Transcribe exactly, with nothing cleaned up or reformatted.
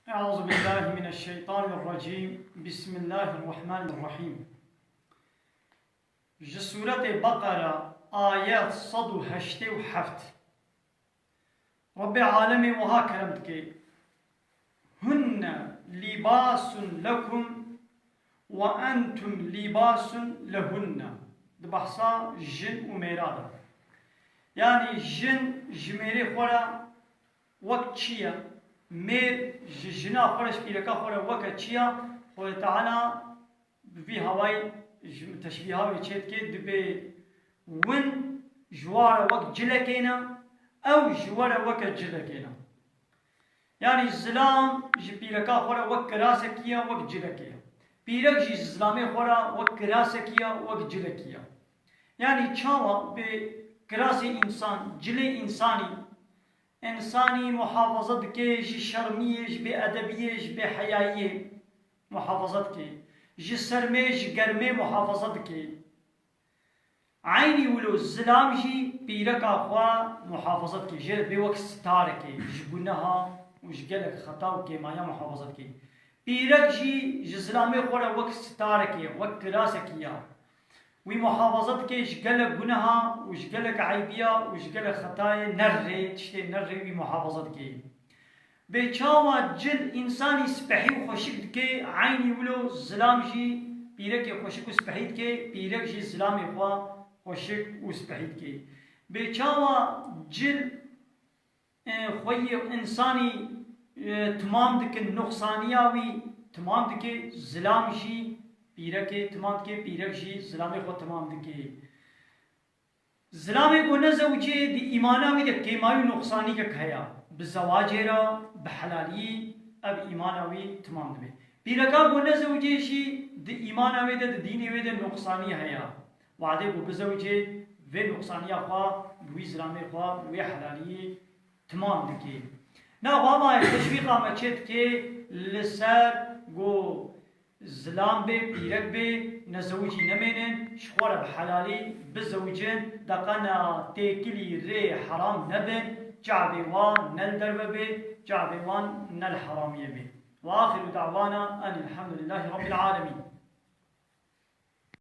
أعوذ بالله من الشيطان الرجيم. بسم الله الرحمن الرحيم. Ji Sûretê Beqere, ayet sed û heştê û heft. Rebbê alemê wiha kerem dike: "Hunne lîbasun lekum ve entum lîbasun lehunne." Di behsa jin û mêra de. Yanî jin ji mêrê xwe re wek çi ye? Mêr ji jina xwe re, ji pîreka xwe re weke çi ye? Xwedê Teala bi vî hawayî ji teşbîha wê çê dike, dibê win ji wa re wek cilekê ne, ew ji we re weke cilekê ne. Yanî zilam ji pîreka xwe re wek kirasekî ye, wek cilekê ye. Pîrek jî ji zilamê xwe re wek kirasekî ye, wek cilekî ye. Yanî çawa bi kirasê însan, cilê însanî, însanî muhafaza dike ji şermiyê, ji bêedebiyê, ji bêheyayiyê muhafaza dike. Ji sermê, ji germê muhafaza dike. Eynî wilo zilam jî pîreka xwe muhafaza dike. Jê re dibê wek sitarekê, ji guneha û ji gelek xeta û kêmaya muhafaza dike. Pîrek jî ji zilamê xwe re wek sitarekê, wek kirasekî ya. Wî muhafaza dike ji gelek guneha û ji gelek eybiya û ji gelek xetayê nerê, tiştê nerê wî muhafaza dike. Bê çawa cil însanî spehî û xweşik dike, eynî wilo zilam jî pîrekê xweşik û spehî dike, pîrek jî zilamê xwe xweşik û spehî dike. Bê çawa cil, e, xweyê însanî, e, timam dikin, nuqsaniya wî timam dike, zilam jî pîrekê timam dike, pîrek jî zilamê xwe timam dike. Zilamê ku nezewicê, di îmana wî de kêmayî û nuqsanîkek heye. Bi zewacê re, bi helaliyî ev îmana wî timam dibe. Pîreka ku nezewicê jî di îmana wê de, di dînê wê de nuqsanî heye. Wadê ku bizewicê, vê nuqsaniya xwe bi wî zilamê xwe, bi wê helaliyî timam dike. Na xwe ama teşwîqa me çê dike li ser ku zilam bê, pîrek bê, nezewicî nemênin, ji xwe re bi helalî bizewicin, deqena têkilî rê heram nebin, çavê wan ne li derve bê, çavê wan ne li heramiyê bê. Ve axiru da'wana enil hamdulillahî rabbil alemîn.